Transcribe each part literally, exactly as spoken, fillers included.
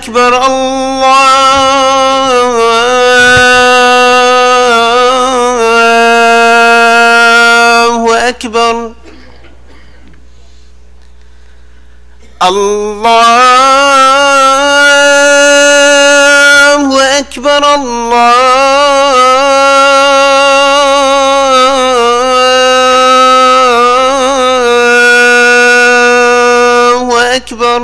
أكبر، الله أكبر. الله أكبر، الله أكبر.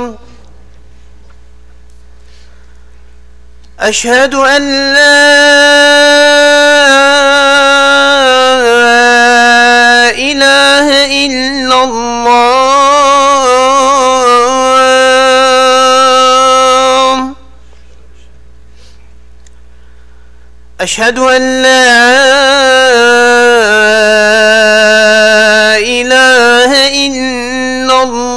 أشهد أن لا إله إلا الله. أشهد أن لا إله إلا الله.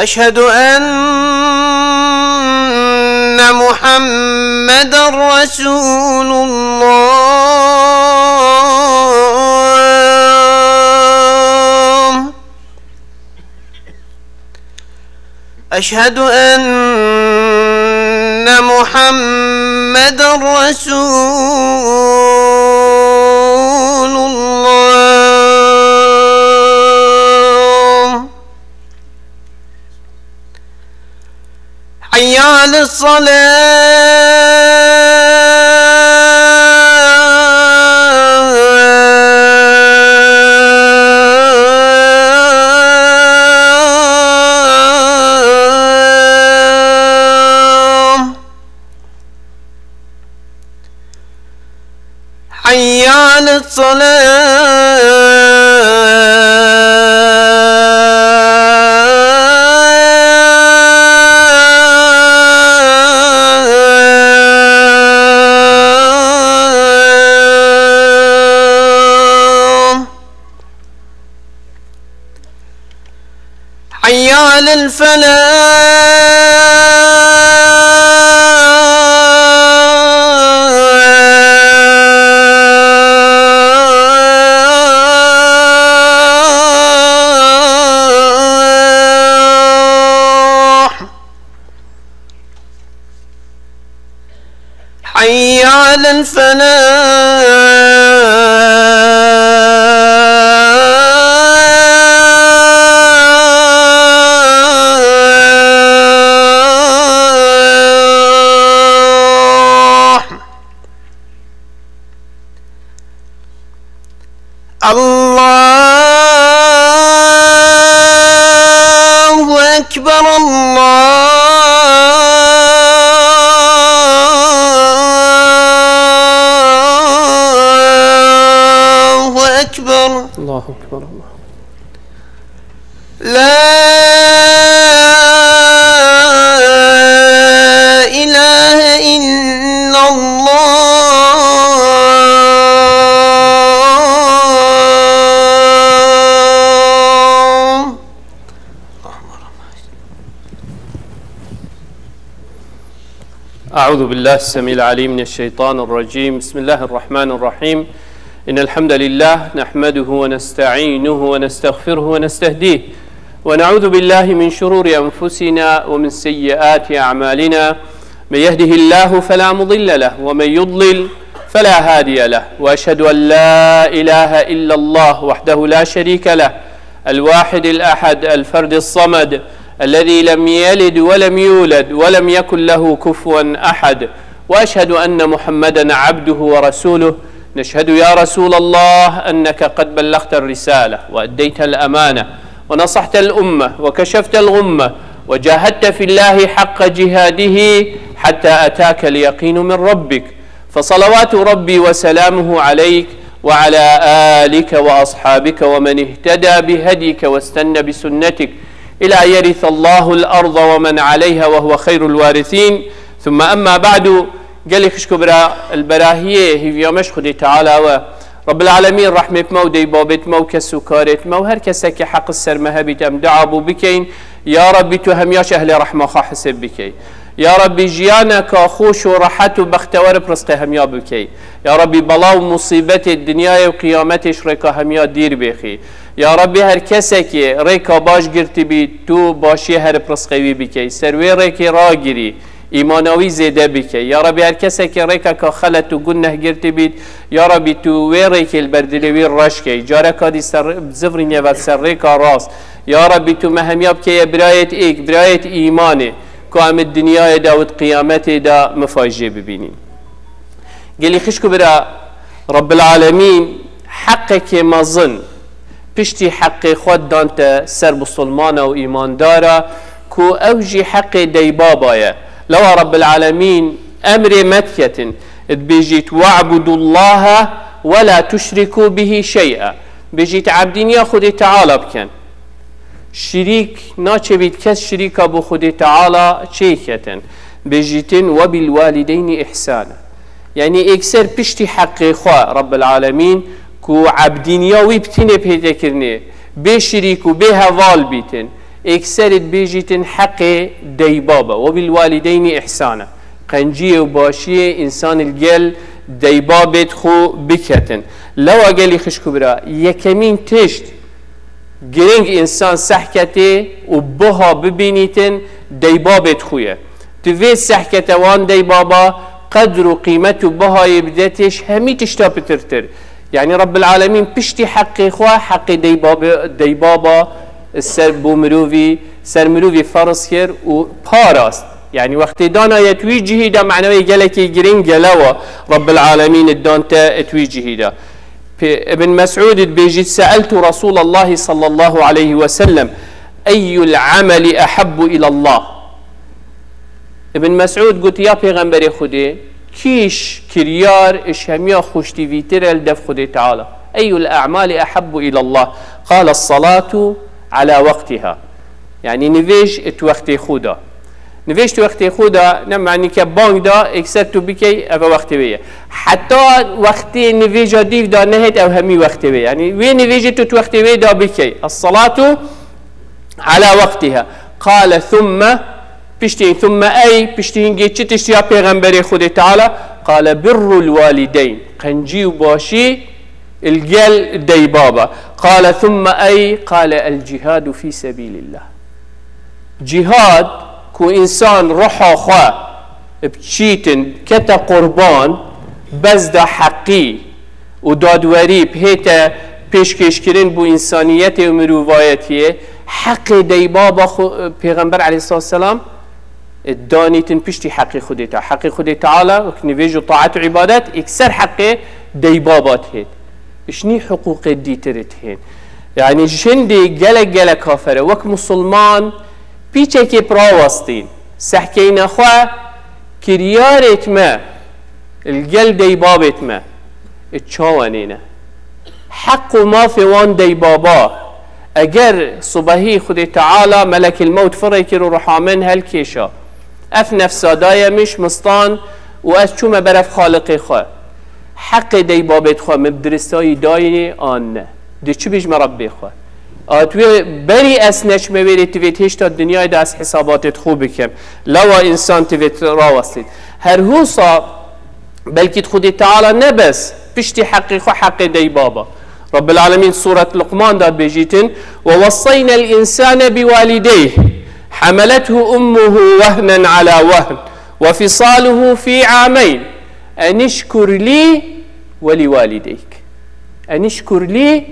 أشهد أن محمدا رسول الله. أشهد أن محمدا رسول الله. حي على الصلاة. حي على الصلاة. حي على الفلاح. حي على الفلاح. الله أكبر، الله أكبر. الله أكبر، الله. لا إله إلا الله. أعوذ بالله السميع العليم من الشيطان الرجيم. بسم الله الرحمن الرحيم. إن الحمد لله نحمده ونستعينه ونستغفره ونستهديه، ونعوذ بالله من شرور أنفسنا ومن سيئات أعمالنا. من يهده الله فلا مضل له، ومن يضلل فلا هادي له. وأشهد أن لا إله إلا الله وحده لا شريك له، الواحد الأحد، الفرد الصمد، الذي لم يلد ولم يولد ولم يكن له كفوا أحد. وأشهد أن محمدا عبده ورسوله. نشهد يا رسول الله أنك قد بلغت الرسالة وأديت الأمانة ونصحت الأمة وكشفت الغمة وجاهدت في الله حق جهاده حتى أتاك اليقين من ربك. فصلوات ربي وسلامه عليك وعلى آلك وأصحابك ومن اهتدى بهديك واستن بسنتك إلى يرث الله الأرض ومن عليها وهو خير الوارثين. ثم أما بعد، gelê xişk û bira, li berahiyê hêviya me ji Xwedê Teala we. Rabbil Alemîn rehmê me û dey babê me û kes û karê me û her kesekî heq ser me hebît em dua bû bikeyin. Ya Rabbî, tu hemiya ji ehlê rehma xwe hisêb bikey. Ya Rabbî, jiyaneka xweş û rehet û bextewer bi rizqê hemiya bikey. Ya Rabbî, bela û musîbetê dinyayê û qiyametê ji rêka hemiya dîr bêxî. Ya Rabbî, her kesekê rêka baş girtibî, tu başiyê her bi rizqê wî bikey. Ser wê rêkê ragirî, îmana wî zêde bikey. Ya Rabbî, her kesekê rêkeka xelet û guneh girtibît, ya Rabbî, tu wê rêkê li ber dilê wî reş key. Careka dî ser, zivrînê ve ser rêka rast. Ya Rabbî, tu me hemiya bikeye birayêt êk, birayêt îmanê. Ku em di dinyayê de û di qiyametê de mifayjê bibînîn. Gelî xişk û bira, Rabbil Alemîn heqekê mezin piştî heqê xwe dante ser musulmana û îmandara, ku ew jî heqê deybaba ye. Lewa Rabbil Alemîn emrê me diketin, dibêjît, "We'budullaha ve la tuşrikû bihi şey'a." Bêjît, ebdîniya Xwedê Teala bikin. Şirîk naçebît kes şirîka bo Xwedê Teala çêketin. Bêjîtin, "Ve bil walideynî ihsana." Yanî êkser piştî heqê xwe Rabbil Alemîn ku ebdîniya wî bi tinê pête kirinê, bê şirîk û bê heval bîtin. Êkser dibêjîtin heqê deybaba. "Ve bil walideynî ihsana." Qenciyê û başiyê însan li gel deybabêt xwe biketin. Lewa gelî xişk û bira, yekemîn tişt giring însan sehketê û biha bibînîtin deybabêt xwe ye. Tu vê sehkete wan deybaba qedr û qîmet û bihayê bidetê ji hemî tişta pitirtir. Yanî Rabbil Alemîn piştî heqê xwe, heqê deybabe-, deybaba ser bo mirovî, ser mirovî ferz kir û parast. Yanî wextê dana ye tu wî cihî de manewê gelekî giring gelewa Rabbil Alemîn dante tu wî cihî de. Pê Ibn Mes'ud dibêjît, "Se'eltu Resûlallahi sallallahu aleyhi ve sellem, eyyul ameli ehabbu ilallah." Ibn Mes'ud got, "Ya Pêxemberê Xwedê, kîş kiryar iş hemiya xweştîvîtir e li dev Xwedê Teala? Eyyul a'mali ehabbu ilallah?" Qale, "Salatu ala waqtiha." Yanî nivêj it wextê xwe da. Nivêj tu wextê xwe da, ne manî ke bang da, êkser tu bikey, eve wextê wê ye. Heta wextê nivêja dîv da nehêt, ew hemî wextê wê. Yanî wê nivêjê tu tu wextê wê da bikey. Es-salatu ala waqtiha. Qale thumme, piştî thumme ey, piştî hingê çi tişt ya Pêxemberê Xwedê Teala? Qale birrul walideyn. Qencî û başî il gel deybaba. Qale thumme ey, qale el cihadu fî sebîlillah. Cihad ku însan ruha xwe biçîtin, kete qurban, bezda heqî û dadwerî bihête pêşkêşkirin bo însaniyetê û mirovayetiyê, heqê deybaba xwe, Pêxember aleyhissalatu vesselam, danîtin piştî heqê Xwedê Teala. Heqê Xwedê Teala, wek nivêj û taet û îbadet, êkser heqê deybaba dihêt. Ji nî hiqûqê dîtir dihên. Yanî jindê gelek gelek kafir e. Wek musulman pîçekê bi rawestîn. Sehkeyne xwe kiryarêt me, li gel deybabêt me, çawa nêne? Heq û mafê wan deybaba, eger subehî Xwedê Teala melekil mewt firê kir û ruha min helkêşa, ev nefsa daye min ji mistan û ez çûme berev Xaliqê xwe. Heqê deybabêt xwe min bi diristayî dayê an ne? Dê çi bêjme Rebbê xwe? A tu yê berî ez neçme wêrê, tu vê hêşta dinyayê de ez hesabatê xwe bikim. Lewa însan tu vê rawestît. Her husa belkî Xwedê Teala ne bes piştî heqê xwe heqê deybaba. Rabbil Alemîn Suret Luqman de dibêjîtin, "Ve wesseyne l-însane bi walideyh, hamelethu ummuhu wehnen ala wehn, ve fisaluhu fî ameyn, enişkur lî ve li walideyk." Enişkur lî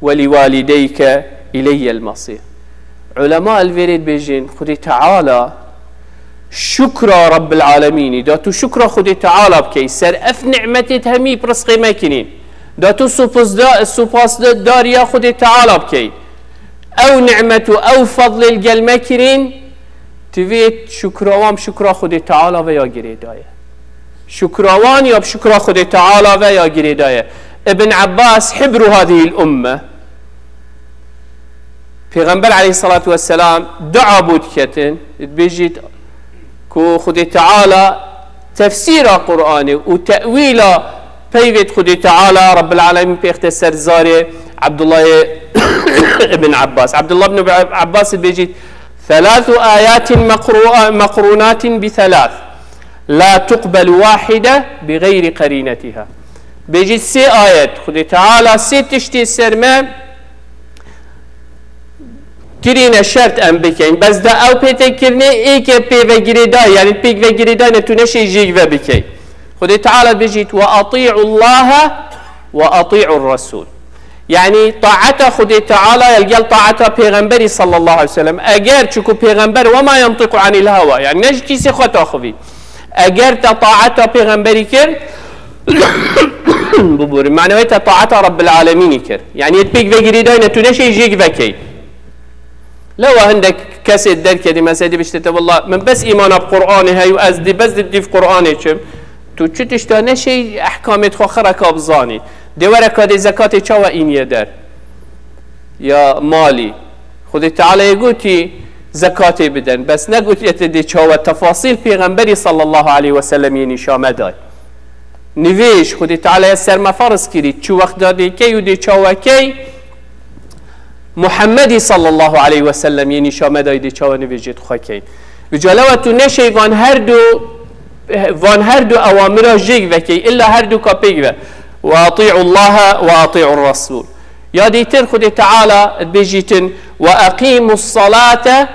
ve li walideyke ileyyel masîr. Ulema li vêrê dibêjin, Xwedê Teala şukra Rabbil Alemînî da, tu şukra Xwedê Teala bikey, ser ev nimetê hemî bi rizqê me kirîn. Da tu supasda-, supasdariya Xwedê Teala bikey. Ew nimet û ew fadlê li gel me kirîn, tu vê şukra wan bi şukra Xwedê Teala ve ya girêdaye. Şukra wan ya bi şukra Xwedê Teala ve ya girêdaye. Ibn Abbas, hibru hadihil umme, Pêxember aleyhissalatu vesselam dua bû diketin, dibêjît ku Xwedê Teala tefsîra Qur'anê û tewîla peyvêt Xwedê Teala Rabbil Alemîn pêxte ser zarê Abdullahê ibn Abbas. Abdullah ibn Abbas dibêjît, ثلاث آيات مقرو-، مقرونات بثلاث لا تقبل واحدة بغير قرينتها. Bêjî sê ayet, Xwedê Teala sê tiştê ser me kirîne şert em bikeyin. Bes de ew pêtekirine êke pê ve girêdayî, yanî pêk ve girêdayî ne tu neşê jêk ve bikey. Xwedê Teala bêjît, "Ve atî'ullaha ve atî'ur Resûl." Yanî taeta Xwedê Teala ya li gel taeta Pêxemberî sallallahu aleyhi ve sellem. Eger, çunku Pêxember, "Ve ma yantiqu anil hewa", yanî ne ji kîsê xwe taxivî. Eger te taeta Pêxemberî kir, bibûrin, manewê te taeta Rabbil Alemînî kir. Yanî yê pêk ve girêdayî ne tu neşê jêk vekey. Lewa hindek kesê derketî, mesela dê biştê te, "Wallah, min bes îmana bi Qur'anê heye û ez dê bes dê dîv Qur'anê çim." Tu çi tişta neşey ehkamê xwe xireka bizanî. Dê were ka dê zekatê çawa îniye der? Ya malî. Xwedê Teala yê gotî zekatê bidin. Bes negotiye te dê çawa, tefasîl Pêxemberî sallallahu aleyhi ve sellem yê nîşa me day. Nivêj, Xwedê Teala ya ser me ferz kirî, çi wexta dê key û dê çawa key, Muhammedî sallallahu aleyhi ve sellem yê nîşa me dayî dê çawa nivêjê xwe keyn. Vîca lewa tu neşey van her du, van her du ewamira jêk vekey, illa her du ka pêk ve. "Ve atî'ullaha ve atî'ur Resûl." Ya dîtir Xwedê Teala dibêjîtin, "Ve eqîmus salate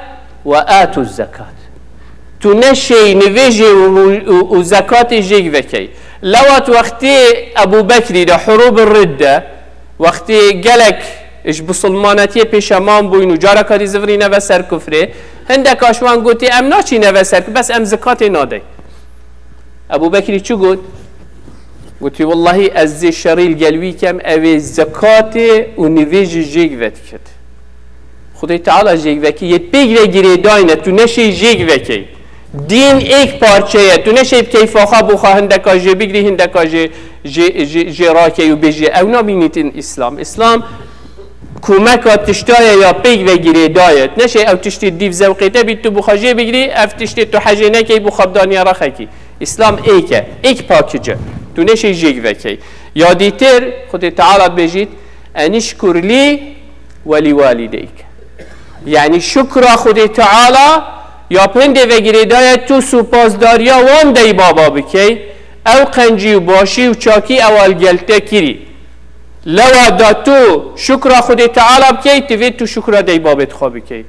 ve atuz zekat." Tu neşey nivêjê û, û, û, û zekatê jêk vekey. Lewat wextê Ebû Bekrî de, hurûb ridde, wextê gelek ji bisilmanetiyê pêşeman bûyn û careka dî zivirîne ve ser kufrê, hindeka ji wan gotî, "Em naçîne ve ser kufrê, bes em zekatê nadey." Ebû Bekrî çi got? Gotî, "Wellahî ez zê şerî li gel wî kem, ew ê zekatê û nivêjê jêk vedikit." Xwedê Teala jêk vekî, yê pêk ve girêdayî ne, tu neşê jêk vekey. Dîn êk parçe ye, tu neşê bi keyfa xwe bo xwe hindeka jê bigirî, hindeka jê, jê, jê, jê rakey û bêjî, ew nabînîtin Îslam. Îslam kumeka tişta ye ya pêk ve girêdayî. Neşê ew tiştê dîv zewqê te bît, tu bo xwe jê bigirî, ev tiştê tu hejê nekey, bo xwe bidaniye rexekî. Îslam êk e, êk pakic e. Tu neşê jêk vekey. Ya dîtir, Xwedê Teala bêjît, "Enîşkur lî welîwalîdeyk." Yanî şukra Xwedê Teala ya pindê ve girêdaye tu supasdariya wan dey baba bikey, ew qencî û başî û çakî ewa li gel te kirî. Lewa da tu şukra Xwedê Teala bikey, divê tu şukra dey babê xwe bikey.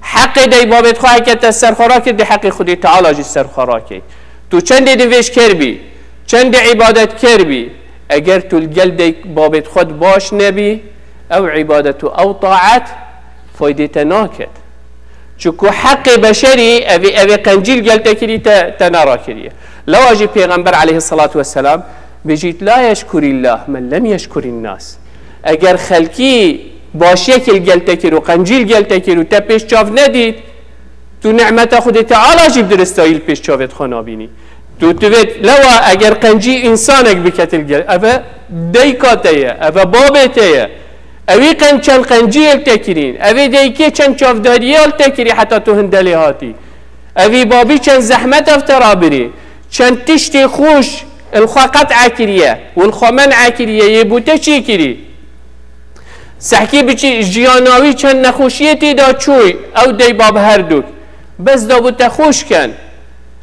Heqê dey babê xwe heke te ser xwe rakir, dê heqê Xwedê Teala jî ser xwe rakey. Tu çendê nivêjker bî, çendê îbadetker bî, eger tu li gel dey babê xwe di baş nebî, ew îbadet û ew taet faydê te naket. Çunku heqê beşerî, evê, evê qencî li gel te kirî, te, te nerakiriye. Lewa jî Pêxember aleyhissalatu vesselam bêjît, "La yeşkurillah men lem yeşkurin nas." Eger xelkî başiyekê li gel te kir û qencî li gel te kir û te pêş çav nedît, tu nimeta Xwedê Teala jî bi diristayî li pêş çavê xwe nabînî. Tu divêt lewa eger qencî însanek bikete li gel, eve deyka te ye, eve babê te ye. Ewî qen-, çend qenciyê li te kirîn, evê deykê çend çavdariyê li te kirî heta tu hinde lê hatî. Evî babî çend zehmet ev te rabirî, çend tiştê xweş li xwe qet'a kiriye û li xwe men'a kiriye, yê bo te çê kirî. Sehkî biçî jiyana wî çend nexweşiyê tê de çûy, ew dey bab herduk. Bes da bo te xweş ken.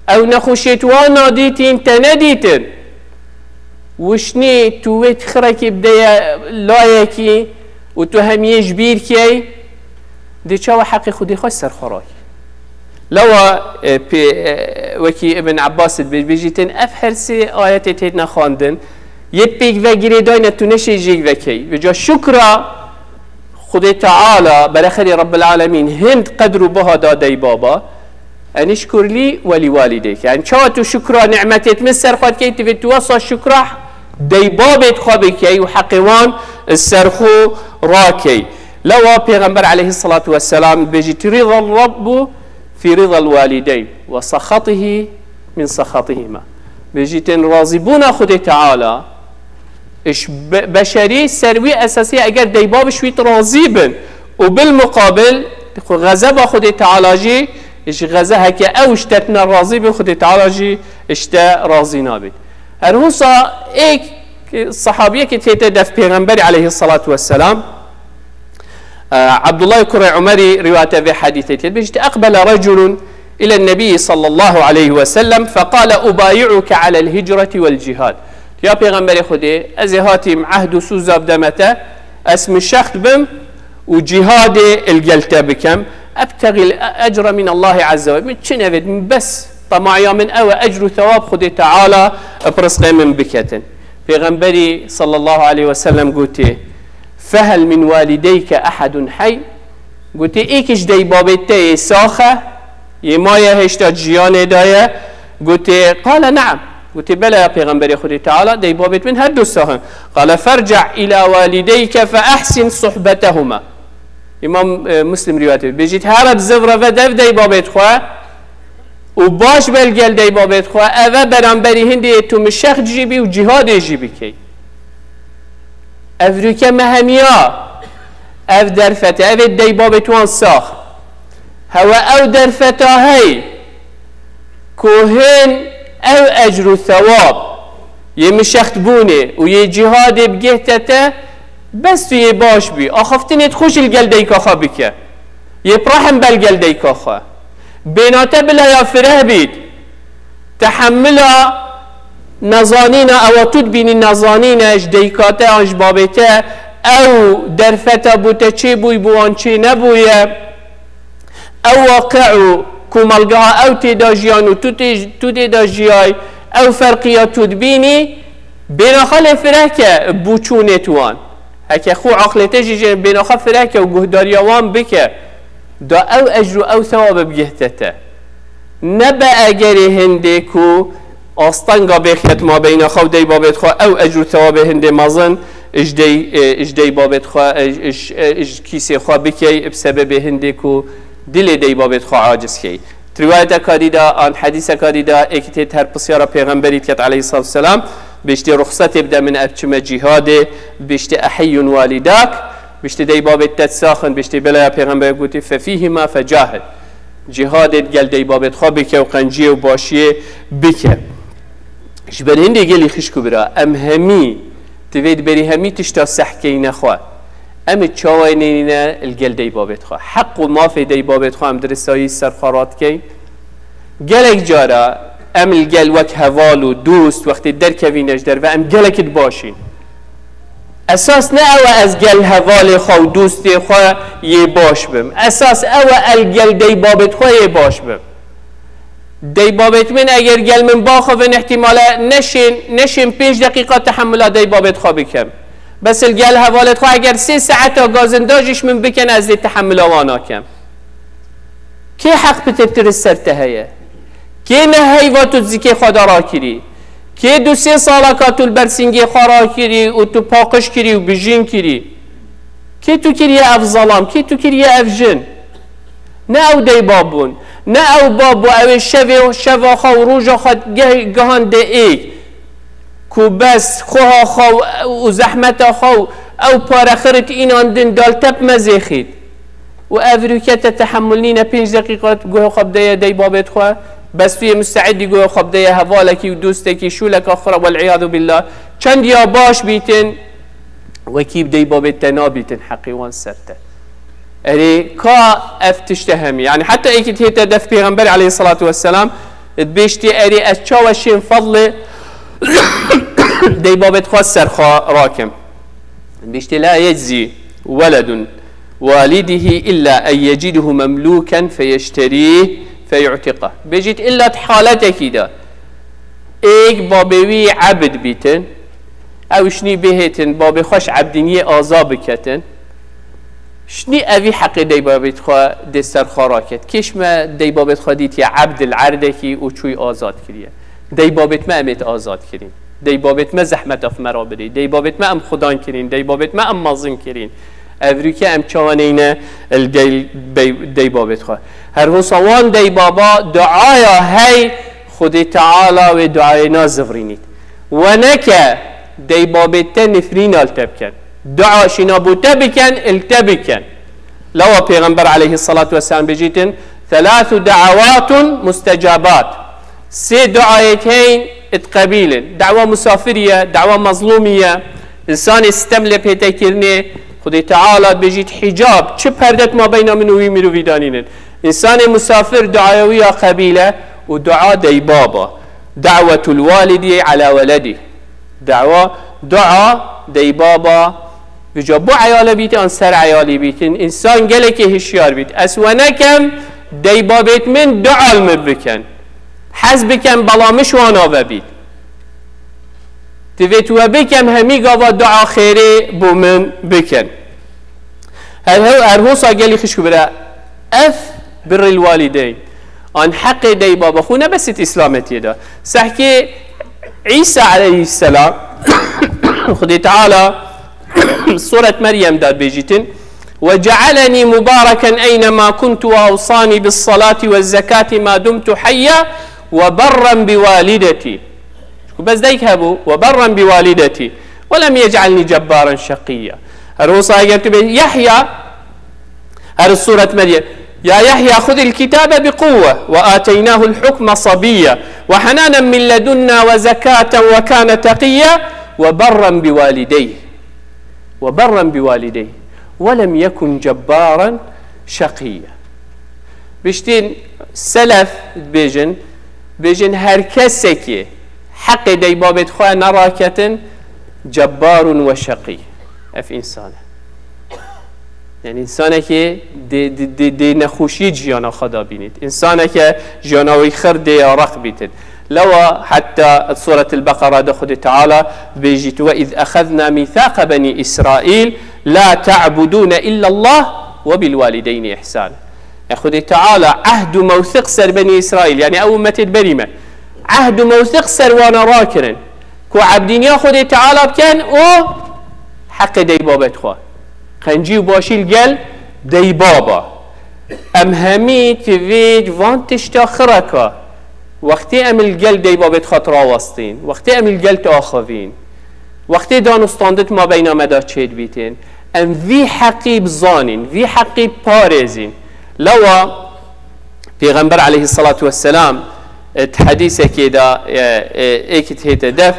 Ew nexweşiyê tu wan nadîtîn, te nedîtin. Wişnî tu wê xirekî bideye layekî û tu hemiyê ji bîr key, dê çawa heqê Xwedê xwe ser xwe rakî? Lewa, e, pê, e, wekî Ibn Abbas dibê-, bêjîtin, ev her sê ayetê têdine xwendin, yê pêk ve girêdayî ne tu neşê jêk vekey. Vêca şukra Xwedê Teala, berexerê Rebbil Alemîn, hind qedr û biha da dey baba, "Enîşkur lî welîwalîdeyk." Yani çawa tu şukra nimetêt min ser xwe dikey, divê tu wesa şukra dey babêt xwe bikey û heqê wan ser xwe rakey. Lewa Pêxember aleyhissalatu vesselam bêjît, "Ridal Rabbu fi ridal walideyn ve sexatihi min sexatihima." Bêjîtin razîbûna Xwedê Teala, iş be-, beşerî ser wî esasî eger dey babiş wî razî bin û bil muqabil xwe xezeba Xwedê Teala jî ji xeze heke ew işte tine razî bin, Xwedê Teala jî işte razî nabît. Her husa êk sahabiyekî tête def Pêxemberî aleyhissalatu vesselam, Abdullah kurê Umerî rivayete vê hadîsê tê. Bêjî, "Eqbele reculun ile nebî sallallahu aleyhi ve sellem feqale ubayi'uke alel hicreti vel cihad." Ya Pêxemberê Xwedê, ez ê hatîm ehd û sûza bideme te, ez min şext bim û cihadê il gel te bikem. Ebtegîl ecre min Allahi azze ve. Min çi nevêt, min bes temaya min ew e, ecr û thewab Xwedê Teala bi rizqê min biketin. Pêxemberî sallallahu aleyhi ve sellem gotê, "Fehel min walideyke ehedun hey?" Gotê, "Êk ji deybabêt te yê sax e, yê maye hêşta jiyanê de ye?" Gotê, "Qale ne'em." Gotê, "Bele ya Pêxemberê Xwedê Teala, deybabêt min her du sax in." Qale, "Ferci' ila walideyke fe ehsin suhbetehuma." Îmam, e, Muslim rivayet e. Bêjît, "Here bi ziv re ve dev deybabêt xwe û baş be li gel deybabêt xwe, ev e beramberî hindê yê tu min şext jî bî û cihadê jî bikey." Ev rûke me hemiya, ev derfete, ev ê deybabêt wan sax. Hewe ew derfeta hey, ku hên ew ecr û thewab yê min şext bûnê û yê cihadê bigihte te, bes tu yê baş bî. Axaftinê xwe jî li gel deyka xwe bike. Yê bi rehm be li gel deyka xwe. Bêna te bila ya fireh bît. Tehemmila nezanîna, ewa tu dibînî nezanîne ji deyka te an ji babê te, ew derfeta bo te çêbûyî, bo wan çê nebûye. Ew waqi û komelgeha ew tê de jiyan û tu tê, tu tê de jiyay, ew ferqiya tu dibînî, bêna xwe lê fireh ke bo çûnê tu wan. Heke xwe aqlê te jî jê bêna xwe fireh ke û guhdariya wan bike, da ew ecr û ew thewab bigihte te. Nebe egerê hindê ku astenga bêxiyet mabeyna xwe û deybabêt xwe, ew ecr û thewabê hindê mezin ji dey, e, ji deybabêt xwe, e, ji, e, ji kîsê xwe bikey, bi sebebê hindê ku dilê deybabêt xwe aciz key. Di rivayeteka dî de, an hedîseka dî de, êkî têt her pisyara Pêxemberî diket aleyhissalatu vesselam, bêjtê ruxsetê bide min ez çime cîhadê, bêjtê eheyyun walidak, bêjtê deybabêt te sax in, bêjtê bela ya Pêxember gotî, "Fefîhima fecahid." Cîhadê digel deybabêt xwe bike û qenciyê û başiyê bike. Ji ber hindê gelî xişk û bira, em hemî, divê di berî hemî tişta sehkeyne xwe. Em ê çawa neyne li gel deybabêt xwe. Heq û mafê deybabêt xwe em diristayî ser xwe radikeyn. Gelek cara em li gel wek heval û dost wextê derkevîne ji derve, em gelekî dibaşîn. Esas ne ew e ez gel hevalê xwe û dostê xwe yê baş bim. Esas ew e el gel deybabêt xwe yê baş bim. Deybabêt min eger gel min baxivin, ihtimale neşên, neşên pênc deqîqa tehemula deybabêt xwe bikim. Bes li gel hevalêt xwe eger sê saeta gazinda jî ji min bikin, ez dê tehemula wan nakim. Kê heq pitirtir li ser te heye? Kê neheyva tu di zikê xwe de rakirî? Kê du sê sala ka tu li ber singê xwe rakirî û tu paqij kirî û bijîn kirî? Kê tu kiriye ev zelam? Kê tu kiriye ev jin? Ne ew deybab bûn, ne ew bab bû, ew ê şevê, şeva xwe û roja xwe geh-, gihande êk. Ku bes xweha xwe û, û zehmeta xwe û ew pare xirit înandin dal tep mezêxît. Û ev rûke te tehemul nîne, pênc deqîqa guhê xwe bideye deybabêt xwe, bes tu yê musteîdî guhê xwe bideye hevalekî û dostekî, şûleka xwe re, wel'iyadu billah. Çend ya baş bîtin, wekî deybabêt te nabîtin, heqê wan ser te. Erê, ka ev tişte hemî. Yani heta êkî tête def Pêxember aleyhissalatu vesselam, dibêjtê, erê, ez çawa şên fadlê deybabêt xwe ser xwe rakim. Dibêjtê, "La yeczî weledun walidihi illa en yeciduhu memluken feyeşterîh feyu'tiqah." Bêjît, illa di haletekî de êk babê wî ebd bîtin, ew şinî bihêtin, babê xwe ji ebdîniyê aza biketin. Şinî evî heqê deybabêt xwe dê ser xwe raket. Kêş me deybabêt xwe dîtiye ebd li erdekî û çûyî azad kiriye. Deybabêt me em êt azad kirîn. Deybabêt me zehmeta fi me re birî. Deybabêt me em xudan kirîn. Deybabêt me em mezin kirîn. Ev rûke em çawa neyne li gel bey-, deybabêt xwe. Her wisa wan deybaba duaya hey Xwedê Teala wê duayê nazivirînît. We neke deybabêt te nifrîna li te bikin. Dua şîna bo te bikin, li te bikin. Lawa Pêxember aleyhissalatu vesselam bêjîtin, "Thelâthu da'awatun mustecabat." Sê duayêt heyn it qebîl in. Dawa musafirî ye, dawa mezlûmî ye. Însanê sitem lê pê te kirinê, Xwedê Teala dibêjît hicab, çi perde di mabeyna min û wî mirovî danînin. Însanê musafir duaya wî ya qebîl e û dua deybaba. Da'wetul walidi ala weledî. Dawa, dua deybaba. Vêca bo eyale bît an ser eyalî bîtin. Însan gelekê hişyar bît. Ez we nekem deybabêt min dua li min bikin. Hez bikin bela min ji wan ave bît. Divêt we bikem hemî gava dua xêrê bo min bikin. Her, her hosa gelî xişk bira. Ev birril walideyn. An heqê dey baba xwe ne besît îslametiyê de. Sehkê Îsa aleyhisselam Xwedê Teala Suret Meryem de bêjîtin: "Ve cealeni mubareken eynema kuntu ve awsani bis salati ve zekati ma dumtu hayya ve berren bi walideti." Ku bes deyk hebû, "Ve berren bi walideti ve lem yec'alni cebbaran şeqiyya." Her wisa eger tu bê Yahya, her Suret Meryem: "Ya Yahya, xudil kitabe bi quwwe ve ateynahu'l hukme sabiyya ve henanen min ledunna ve zekaten ve kane teqiyya ve berren bi walideyh." Ve berren bi walideyh ve lem yekun cebbaran şeqiyya. Biştîn selef dibêjin, dibêjin her kesekî heqê dey babêt xwe neraketin, cebbarun ve şeqî. Ev însan e. Yani însanekî dê, dê, dê, dê nexweşiyê ciyana xwe da bînît. Însaneke jiyana wî xir dê ya req bîtin. Lewa heta Suretil Beqara de Xwedê Teala dibêjît: "Ve iz exezna mîthaqa benî Îsraîl la ta'budûne illallah ve bil walideyni ihsana." Ya Xwedê Teala ehd û mewsiq ser benî Îsraîl, yani ew ummetê berî me, ehd û mewsiq ser wana rakirin ku ebdîniya Xwedê Teala bikin û heqê dey babet xwe, qencî û başî li gel dey baba. Em hemî tivêt van tişta xireka. Wextê em li gel dey babêt xwe tirawestîn, wextê em li gel tiaxivîn, wextê dan û standit mabeyna me de çêdibîtin, em vî heqî bizanîn, vî heqî parêzîn. Lewa Pêxember aleyhissalatu vesselam, e, di hedîsekê de, e, e, êkî dihête def,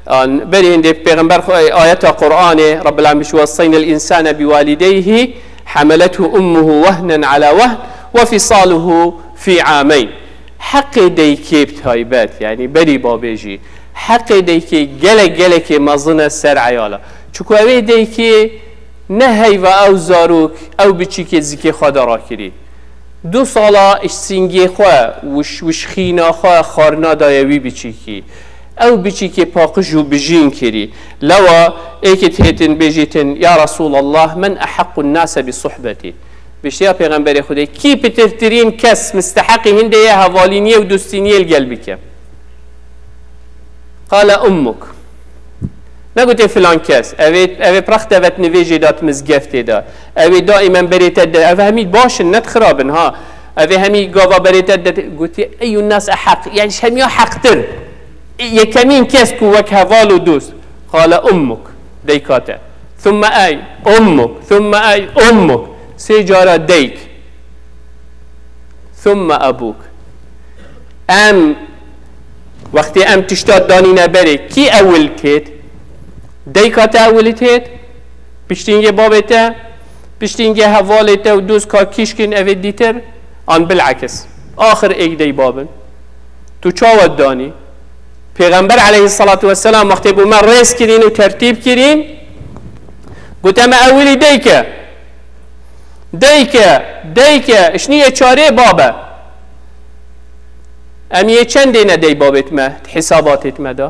an, berî hindê Pêxember xwe, e, ayeta Qur'anê, Rabbil Alemin bişî: "Vesseynel insane bi walideyhi, hamelethu ummuhu wehnen ala wehn, ve fisaluhu fi ameyn." Heqê deykê bi taybet, yani berî babê jî, heqê deykê gelek gelekê mezin e ser eyala. Çiku ew ê deykê ne heyva ew zarok, ew biçîkê zikê xwe de rakirî. Du sala ji sîngê xwe, wî ji, wî ji xîna xwe xwarina daye wî biçîkî. Ew biçîkê paqij û bijîn kirî. Lewa êkê dihêtin bêjîtin: "Ya Resûlallah, men eheqqun nase bi suhbetî?" Bêjît: "Ya Pêxemberê Xwedê, kî pitirtirîn kes misteheqî hindê ye hevalîniyê û dostîniyê li gel bike?" Qale ummuk. Negotê filan kes. Ev ê, ev ê prex devet nivêjê de di mizgeftê de. Ev ê daîmen berê te de. Ev hemî baş in, ne xirab in ha. Ev ê hemî gava berê te de. Gotî: "Eyyun nas eheq." Yani ji hemiya heqtir. Yekemîn kes ku wek heval û dost. Qale ummuk. Deyka te. Thumme ey. Ummuk. Thumme ey. Ummuk. Sê cara deyk. Thumme ebûk. Em, wextê em tişta danîne berê, kî ewil têt? Deyka te ewil têt? Piştî hingê babê te? Piştî hingê hevalê te û dost ka kîşkin evê dîtir? An bilekis. Axir êk dey babin. Tu çawa danî? Pêxember aleyhissalatu vesselam wextê bo me rêz kirîn û tertîb kirîn, gote me ewilî deyke. Deyke, deyke, işnî yê çarê babe. Em yê çendê ne dey babêt me, di hisabatêt me de?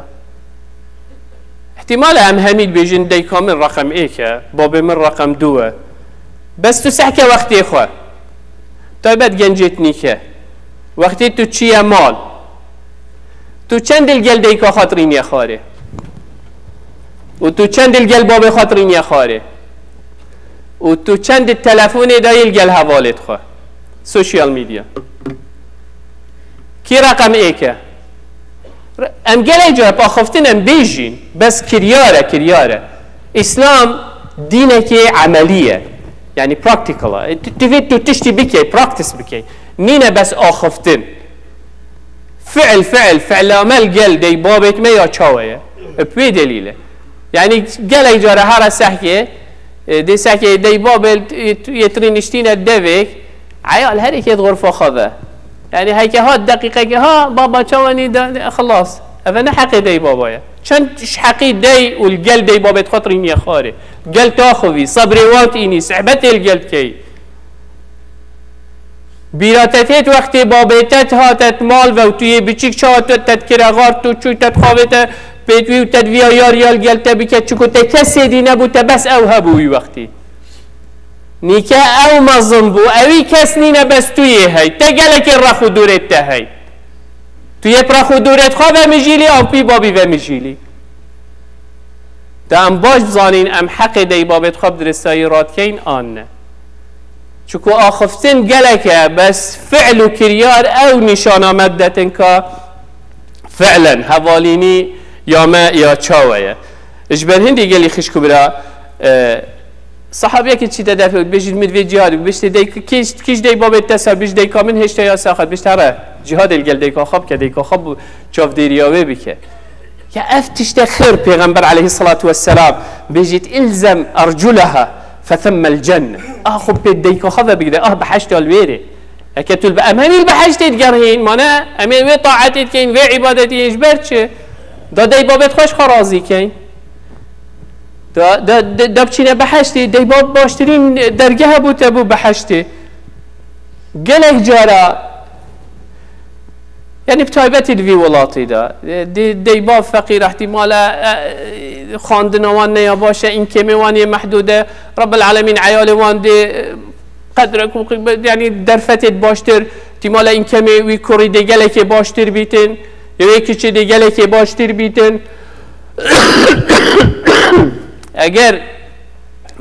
Îhtîmal e em hemî dibêjin deyka min reqem êk e, babê min reqem du e. Bes tu sehke wextê xwe. Taybet gencêt nîke. Wextê tu çiye mal. Tu çend li gel deyka xwe tirîniye xwarê? Û tu çend li gel babê xwe tirîniye xwarê? Û tu çend di telefonê de yê li gel hevalêt xwe? Social media. Kî reqem êk e? Em gelek cara bi axiftin em bêjîn, bes kiryar e, kiryar e. Îslam dînekê emelî ye. Yani practical e. Tu, tu vê tu tiştî bikey, practice bikey. Nîne bes axiftin. Fiil, fiil, fiilamel gel dey babêt me ya çawa ye? E, bi wê delîle. Yani gelek cara here sehkê E, dê sehkê dey babê yê tirî niştîne devêk, eyal her êkê di xurfa xwe ve. Yanî heke hat deqîqekê ha, baba çawa nî de, de, xilas. Eve ne heqê dey baba ye. Çend ji heqî dey û li gel dey babê xwe tirî niye xwarê. Gel taxivî, sebrê wan tînî, sehbetê li gel dikey. Bîra te têt wextê babê te hate mal ve û tu yê biçîk çawa te, te dikire xar, tu çû te dixavê te pêt wî û te diviya yar yal gel te bike, çiku te kesê dî nebû, te bes ew hebû wî wextî. Nîke ew mezin bû, ewî kes nîne, bes tu yê hey. Te gelekê rex û dûrê te hey. Tu yê bi rex û dûrê xwe vemijîlî, an pî babî vemijîlî. De em baş bizanîn, em heqê dey babê xwe bi diristayî radikeyn an ne. Çiku axiftin gelek e, bes fi'l û kiryar ew nîşana me didetin ka fi'len hevalînî ya me ya çawe ye. Ji ber hindî gelî xişk û bira, e, sahabiyekî çîte defê û dibêjî min divê cihad û biştê dey kîj, kîj dey babê te ser, bêj deyka min hêşta ya saxet, bêj here cihadê li gel deyka xwe bike, deyka xwe bû çavdêriya wê bike. Ya ev tişte xêr Pêxember aleyhissalatu vesselam bêjît, "İlzem erculeha fethemmel cenne." Ah, xwe pê deyka xwe ve bigire, ah, behişt ya li wêrê. Eke tu li be-, em hemî li behiştê digerhîn, mane, em ê wê taetê dikeyn, wê îbadetê yên ji ber çi? Da dey babê xwe ji xwe razî keyn. Da, da, da, da biçîne behiştê, dey bab baştirîn dergeh bû te bû behiştê. Gelek cara, yanî bi taybetî li vî welatî de, e, dê-, deyba feqîr, ihtimale, e, xwendina wan ne ya baş e, înkemê wan yê mehdûd e, Rebbil Alemîn eyalê wan dê, e, qedrek û qîmet, yanî derfetê baştir, ihtimale înkemê wî kurî dê gelekê baştir bîtin, ya wê kiçê dê gelekê baştir bîtin. Eger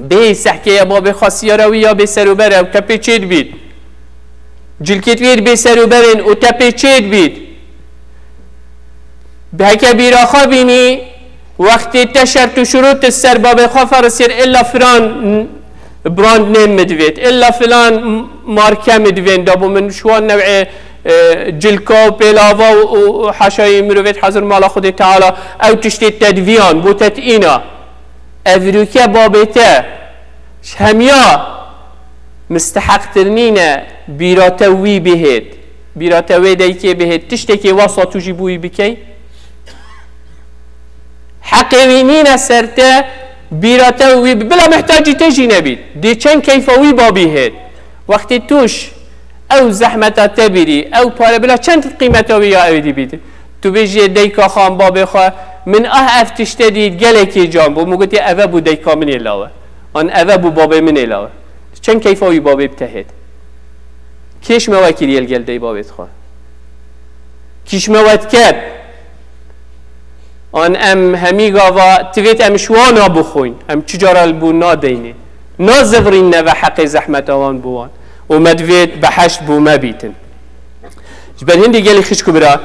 bê sehkeye babê xwe siyara wî ya bê serûber e û te pê çê dibît. Cilkêt wê bê serûber in û te pê çê dibît. Bi heke bîra xwe bînî, wextê te şert û şurût ser babê xwe ferisiyêr, illa filan brand name mi divêt, illa filan marke mi divên, da bo min ji wan newê, e, cilka û pêlava û, û, û haşayî mirovêt hazir mala Xwedê Teala, ew tiştê te diviyan, bo te tîna. Ev rûke babê te ji hemiya misteheqtir nîne bîra te wî bihêt. Bîra te wê deykê bihêt. Tiştekê wasa tu jî bo wî bikey. Heqê wî nîne ser te bîra te wî bi-, bila mihtacî te jî nebît. Dê çend keyfa wî babî hêt. Wextê tu ji ew zehmeta te bîrî, ew pare bila çend qîmeta wî ya ewî dî bît. Tu bêjî, "Deyka xwe an babê xwe, min ah ev tişte dît, gelekî can bû." Min gotiye, "Eve bû deyka min ê lawe. An eve bû babê min ê lawe." Çend keyfa wî babê bi te hêt. Kêş me we kiriye li gel dey babê xwe. Kîş me we diket. An em hemî gava tivêt em ji wana bixwîn. Em çi cara li bo nadeynê. Nazivirîn neve heqê zehmeta wan bo wan. Û me divêt behişt bo me bîtin. Ji ber hindî gelî xişk û bira,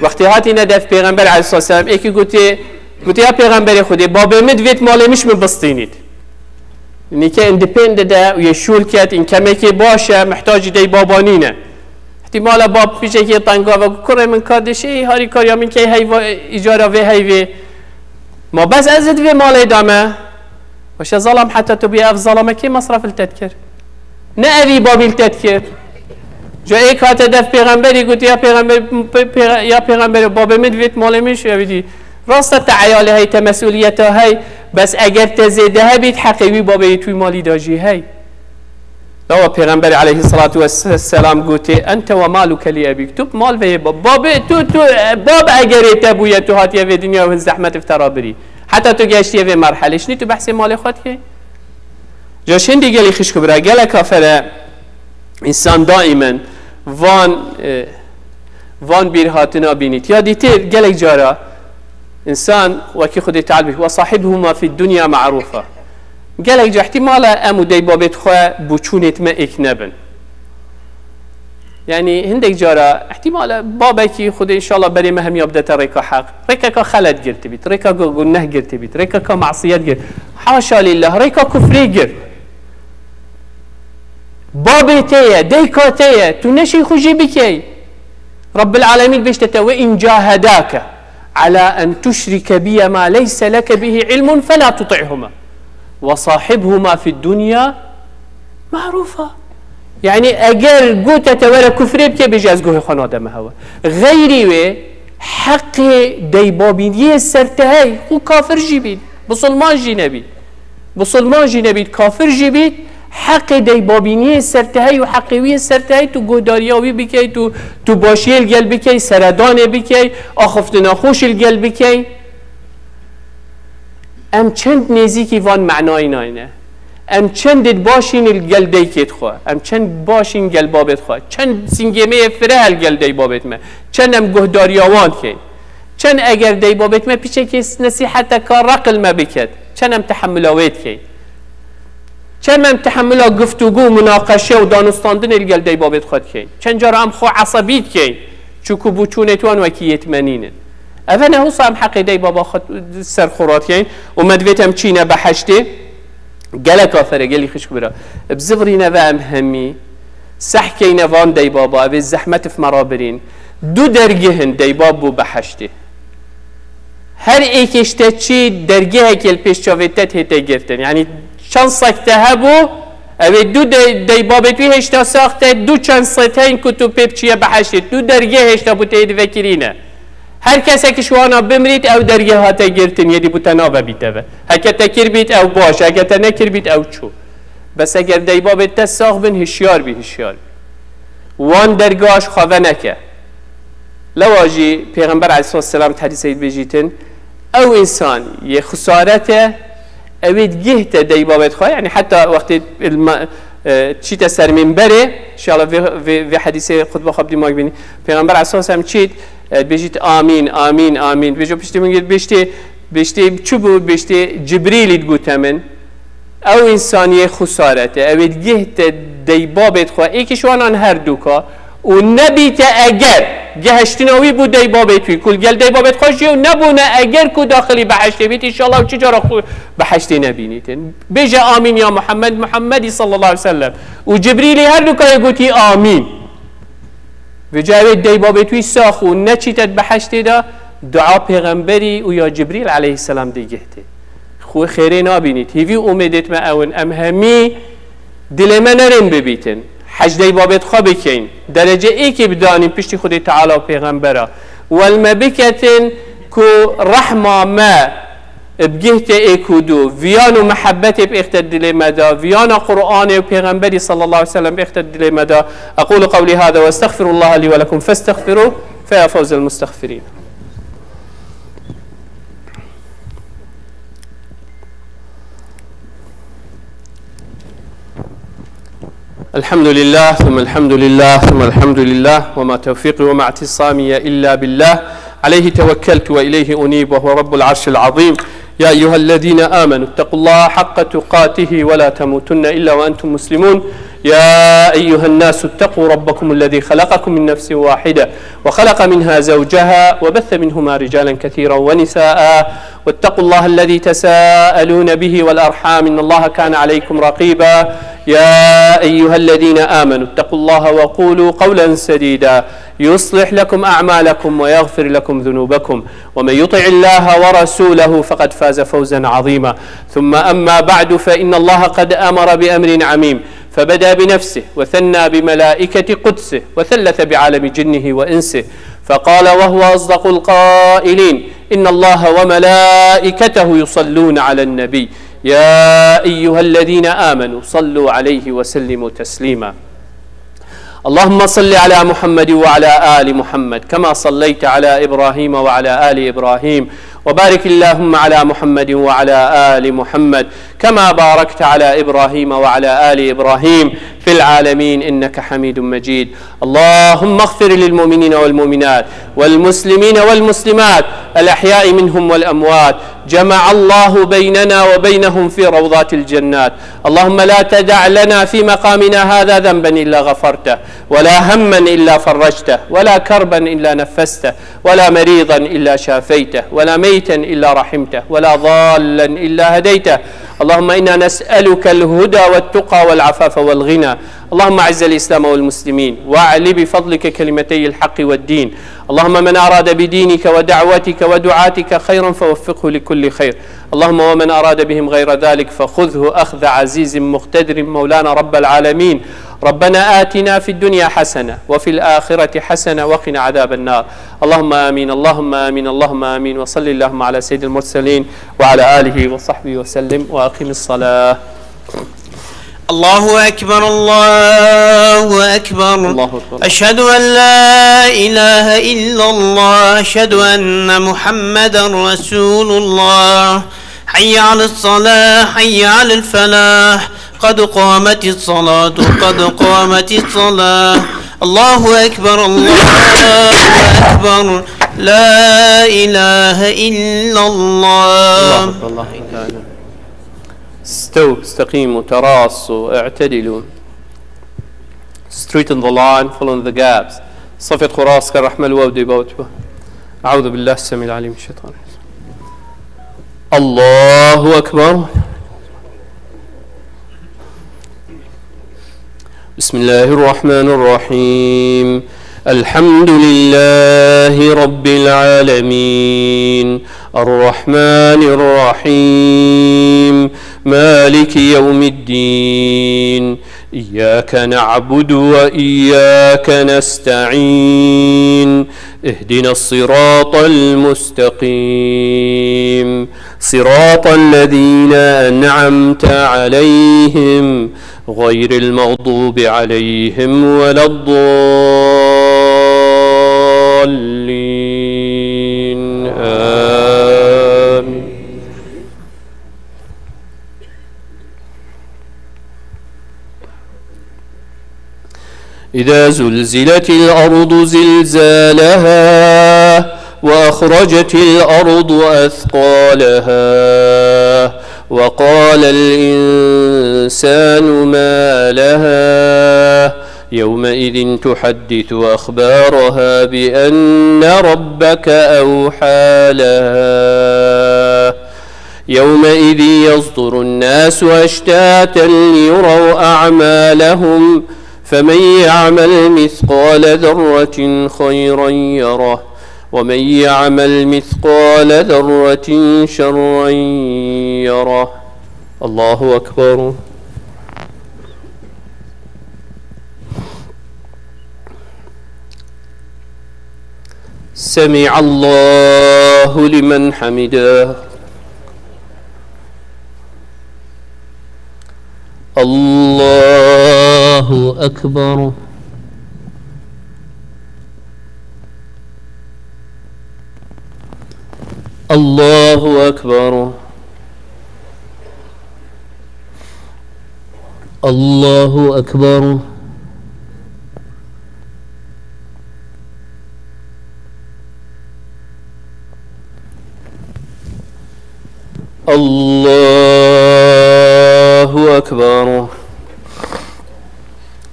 wextê hatîne def Pêxember aleyhisselam êkî gotiye, gotiye, "Ya Pêxemberê Xwedê, babê min divêt malê min ji min bistînît." Nîke independent e û yê şûl ket, înkemekê baş e, mihtacî dey baba nîne. Îhtîmala bab pîşekê tenga ve, "Kurê min, kardeşê, harîkariya min key heyva îcara vê heyvê." Ma bes ez ê di vê malê de me. Weşe zalam, heta tu bî ev zalame kê mesref li te dikir? Ne evî babî li te dikir. Ca êk hate def pêxemberî got, "Ya pêxember, pê-, pê-, ya pêxember, babê min divêt malê min şû evî dî." Rast e te eyalê hey, te mesûliyeta hey, bes eger te zêde hebît, heqê wî babê yê tu malî de jî hey. Lawa Pêxemberê aleyhissalatu vesselam gotê, "Ente ve maluke li ebîk." Tu mal ve yê bab. Babê tu, tu, e, bab egerê te bûye, tu hatiye vê dinya û hin zehmet bi te re birî. Heta tu geştiye vê merhelê. Şinî tu behsê malê xwe dikê? Ca şindî gelî xişk û bira, gelek kafere însan daimen van, e, van bîr hatina bînît. Ya dîtir gelek cara însan wekî Xwedê Teala bî, "Ve sahibhuma fid dunya ma'rufa." Gelek ca ihtimale em û dey babêt xwe bûçûnêt me êk nebin. Yanî hindek cara ihtimale babekî Xwedê înşallah berê me hemiya bidete rêka heq. Rêkeka xelet girtibît, rêka gu-, guneh girtibît, rêkeka masiyet girt. Haşa lillah, rêka kufrê girt. Babê te ye, deyka te ye, tu neşî xwe jî bikey. Rabbil Alemîn bêjte te, "Ve in cahedake ala en tuşrike biye ma leyse leke bihi ilmun fela tuti'huma." وصاحبهما في الدنيا معروفا. Yani eger gote te were kufrê bike, bêje ez guhê xwe nademe hewe. Xeyrî wê heqê deybabîniyê ser te hey, xwe kafir jî bît, bisilman jî nebît. Bisilman jî nebît, kafir jî bît, heqê deybabîniyê ser te hey û heqê wî ser te hey, tu guhdariya wî bikey, tu, tu başiyê li gel bikey, seredanê bikey, axiftina xweş li gel bikey. Em çend nêzîkî van menayî nayne. Em çend id başîn li gel deykêt xwe. Em çend başîn gel babêt xwe. Çend sîngêmeyê fireh li gel dey babêt me. Çend em guhdariya wan dikeyn. Çend eger dey babêt me piçekê nesîheteka reqil me biket. Çend em tehemula wê dikeyn. Çend em tehemula guftûgû, munaqeşe û danûstandinê li gel dey babêt xwe dikeyn. Çend cara em xwe esebî dikeyn. Çuku bûçûnê wan wekî yêtmenîn in. Ev ne wisa em heqê dey baba xwe ser xwe radikeyn û me divêt em çîne behiştê. Gelek afere, gelî xişk bira. Bi zivirîne ve em hemî sehkeyne van dey baba, evê zehmet ifme rabirîn. Du dergeh in dey bab bû behiştê. Her êkê ji te çî dergehekê li pêş çavê te tête girtin. Yanî çend sek te hebû, ew ê du de-, deybabê wî hêşta sax te, du çend sed heyîn ku tu pê biçiye behiştê. Du dergeh hêşta bû tê divekirîne. Her kesek ji wana bimrît, ew dergeh hate girtin, yêdî bû te nave bîte ve. Heke te kirbît, ew baş, heke te nekirbît, ew çû. Bes eger deybabê te sax bin, hişyar bî, hişyar bî. Wan dergah ji xwe veneke. Lewa jî Pêxember aleyhisselam di hedîsê dibêjîtin, ew însan yê xisarete, ew ê gihte deybabê xwe, yani heta wextê ilma, e, çîte ser minberê, inşallah vê, vê, vê hedîsê xutba xwe bidî mak bînî. Pêxember aleyhisselam çît, e, dibêjît amîn, amîn, amîn. Dibêjî piştî min gir, biştê, biştê çi bû, biştê Cibrîlî digute min. Ew însaniyê xusarete, ew ê gihte deybabêt xwe, êkî ji wanan her dûka, û nebîte eger gehiştina wî bû deybabêt wî, ku li gel deybabêt xwe jî û nebûne eger ku daxilî behiştê bît, înşallah ew çi cara xwe behiştê nebînîtin. Bêje amîn ya Muhammed, Muhammedî sallallahu aleyhi ve sellem. Û Cibrîlî her dûka yê gotî amîn. Vêca wê deybabêt wî sax û neçîte di behiştê de, dua pêxemberî û ya Cibrîl aleyhisselam dê gihte. Xwe xêrê nabînît. Hîvî û umêdêt me ew in. Em hemî dilê me nerên bibîtin. Hec deybabêt xwe bikeyn. Derece êkê bidanîn piştî Xwedê Teala û Pêxembera. Wel me biketin ku rehma me bi gihte êk û du, viyan û mehebetê bêxte dilê me de, viyana Qur'anê û Pêxemberî sallallahu aleyhi ve sellem bêxte dilê me de. أقول قولي هذا وأستغفر الله لي ولكم فاستغفروه فيا فوز المستغفرين. الحمد لله، ثم الحمد لله، ثم الحمد لله، وما توفيقي وما اعتصامي إلا بالله، عليه توكلت وإليه أنيب، وهو رب العرش العظيم. يا أيها الذين آمنوا اتقوا الله حق تقاته ولا تموتن إلا وأنتم مسلمون. يا أيها الناس اتقوا ربكم الذي خلقكم من نفس واحدة وخلق منها زوجها وبث منهما رجالا كثيرا ونساء واتقوا الله الذي تساءلون به والأرحام إن الله كان عليكم رقيبا. يا أيها الذين آمنوا اتقوا الله وقولوا قولا سديدا يصلح لكم أعمالكم ويغفر لكم ذنوبكم ومن يطع الله ورسوله فقد فاز فوزا عظيما. ثم أما بعد فإن الله قد أمر بأمر عميم فبدأ بنفسه وثنى بملائكة قدسه وثلث بعالم جنه وإنسه فقال وهو أصدق القائلين إن الله وملائكته يصلون على النبي يا أيها الذين آمنوا صلوا عليه وسلموا تسليما. اللهم صل على محمد وعلى آل محمد كما صليت على إبراهيم وعلى آل إبراهيم وبارك اللهم على محمد وعلى آل محمد كما باركت على إبراهيم وعلى آل إبراهيم في العالمين إنك حميد مجيد. اللهم اغفر للمؤمنين والمؤمنات والمسلمين والمسلمات الأحياء منهم والأموات. جمع الله بيننا وبينهم في روضات الجنات. اللهم لا تدع لنا في مقامنا هذا ذنبا إلا غفرته ولا هما إلا فرجته ولا كربا إلا نفسته ولا مريضا إلا شافيته ولا ميتا إلا رحمته ولا ضالا إلا هديته اللهم إنا نسألك الهدى والتقى والعفاف والغنى. اللهم أعز الإسلام والمسلمين، وأعل بفضلك كلمتي الحق والدين. اللهم من أراد بدينك ودعوتك ودعاتك خيرا فوفقه لكل خير. اللهم ومن أراد بهم غير ذلك فخذه أخذ عزيز مقتدر مولانا رب العالمين. ربنا آتنا في الدنيا حسنة وفي الآخرة حسنة وقنا عذاب النار. اللهم آمين، اللهم آمين، اللهم آمين. وصل اللهم على سيد المرسلين وعلى آله وصحبه وسلم، وأقم الصلاة. الله أكبر، الله أكبر. الله أكبر. أشهد أن لا إله إلا الله، أشهد أن محمدا رسول الله. حي على الصلاة، حي على الفلاح، قد قامت الصلاة، قد قامت الصلاة. الله أكبر، الله أكبر. لا إله إلا الله. الله أكبر، الله أكبر. استووا، استقيموا، تراصوا، اعتدلوا. Straighten the line, fill in the gaps. صفت خراس كرحمة الواو دي باوتوا. أعوذ بالله السميع العليم من الشيطان الرجيم. الله أكبر. بسم الله الرحمن الرحيم. الحمد لله رب العالمين. الرحمن الرحيم. مالك يوم الدين. إياك نعبد وإياك نستعين. اهدنا الصراط المستقيم. صراط الذين أنعمت عليهم غير المغضوب عليهم ولا الضالين. آمين. إذا زلزلت الأرض زلزالها وأخرجت الأرض أثقالها وقال الإنسان ما لها يومئذ تحدث أخبارها بأن ربك أوحى لها يومئذ يصدر الناس أشتاتا ليروا أعمالهم فمن يعمل مثقال ذرة خيرا يره ومن يعمل مثقال ذرة شرا يره. الله أكبر. سمع الله لمن حمده. الله أكبر. الله أكبر. الله أكبر. الله أكبر.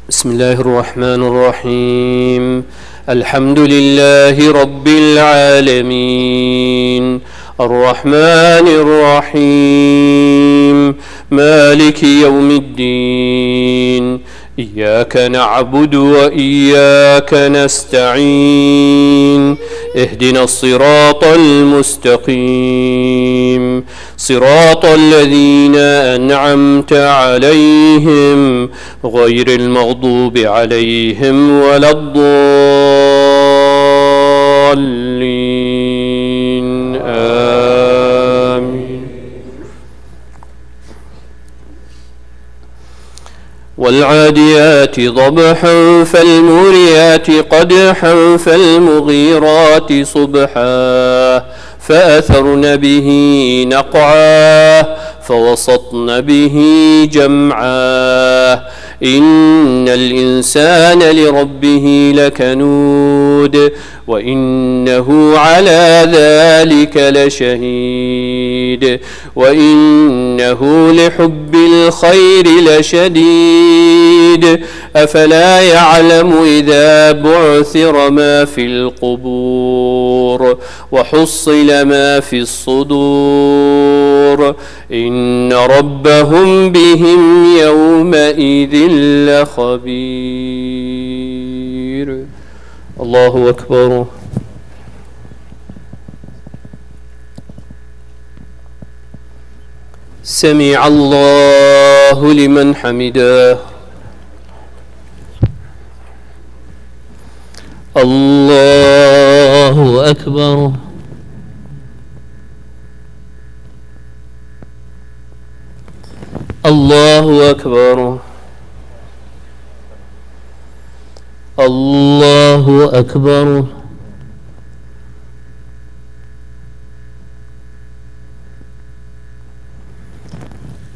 بسم الله الرحمن الرحيم. الحمد لله رب العالمين. الرحمن الرحيم. مالك يوم الدين. إياك نعبد وإياك نستعين. اهدنا الصراط المستقيم. صراط الذين أنعمت عليهم غير المغضوب عليهم ولا الضالين. آمين. والعاديات ضبحا فالموريات قدحا فالمغيرات صبحا فأثرن به نقعا فوسطن به جمعا. إن الإنسان لربه لكنود وإنه على ذلك لشهيد وإنه لحب الخير لشديد. أفلا يعلم إذا بعثر ما في القبور وحصل ما في الصدور. إن ربهم بهم يومئذ لخبير. الله أكبر. سمع الله لمن حمده. الله أكبر. الله أكبر. الله أكبر.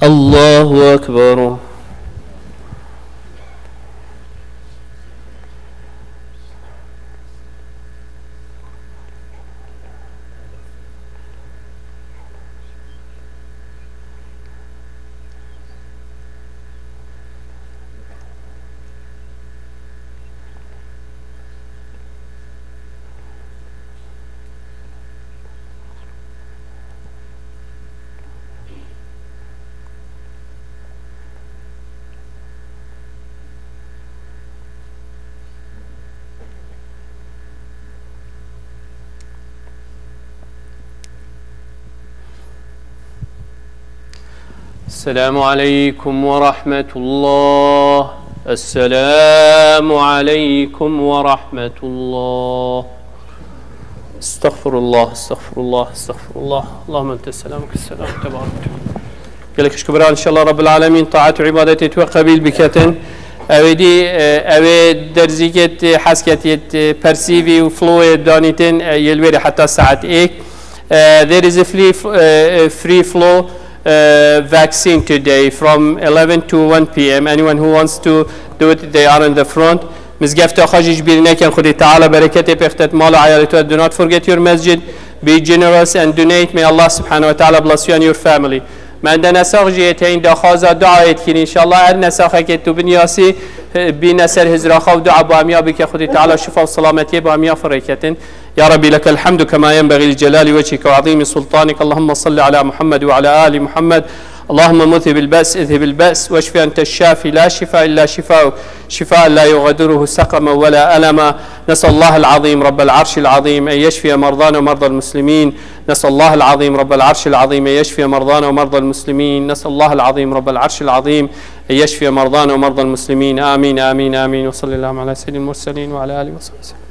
الله أكبر. السلام عليكم ورحمة الله. السلام عليكم ورحمة الله. استغفر الله، استغفر الله، استغفر الله. اللهم أنت السلام، منك السلام، تبارك. Gelek xişk û biran, inşallah Rabbil Alemin taat û îbadetê tu qebîl biketin. Ew ê dî, e, ew ê derzîkê tu hez ketiyê, tu persîvî û flowê danîtin, e, yê li wêrê heta saet êk. E, there is a free f-, e, a free flow, e, vaccine today from eleven to one p m. Anyone who wants to do it, they are in the front. Mizgefta xwe jî ji bîr nekin. Xwedê Teala bereketê pê xtet mala eyalê tu. Do not forget your masjid. Be generous and donate. May Allah subhanahu wa ta'ala bless you and your family. Me ende nesax jî heye, heyîn daxwaza duayê dikin. Înşallah her nesaxekê tu binyasî, e, bîne ser hizra xwe û dua bi hemiya bike. Xwedê Teala şifa û selametiyê bi hemiya firêketin. يا ربي لك الحمد كما ينبغي لجلال وجهك وعظيم سلطانك. اللهم صل على محمد وعلى آل محمد. اللهم مذهب البأس، اذهب البأس، واشف أنت الشافي، لا شفاء إلا شفاؤك، شفاء لا يغادره سقما ولا ألما. نسأل الله العظيم رب العرش العظيم أن يشفي مرضانا ومرضى المسلمين. نسأل الله العظيم رب العرش العظيم أن يشفي مرضانا ومرضى المسلمين. نسأل الله العظيم رب العرش العظيم أن يشفي مرضانا ومرضى المسلمين. آمين، آمين، آمين. وصلى اللهم على سيد المرسلين وعلى آله وصحبه وسلم.